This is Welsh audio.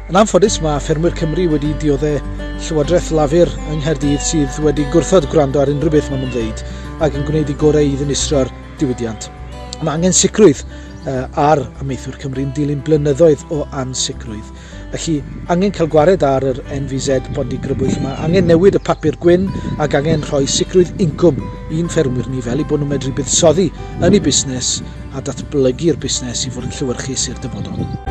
Yn anffodus, mae ffermwyr Cymru wedi diodde Llywodraeth Lafur yng Nghaerdydd sydd wedi gwrthod gwrando ar unrhyw beth maen nhw'n ddeud ac yn gwneud i gorau i ddinistrio'r diwydiant. Mae angen sicrwydd ar amaethwyr Cymru yn dilyn blynyddoedd o ansicrwydd. Felly, angen cael gwared ar yr NVZ bondigrybwyll yma, angen newid y papur gwyn ac angen rhoi sicrwydd incwm i'n ffermwyr ni fel eu bod nhw'n medru buddsoddi yn eu busnes a datblygu'r busnes i fod yn llewyrchus i'r dyfodol.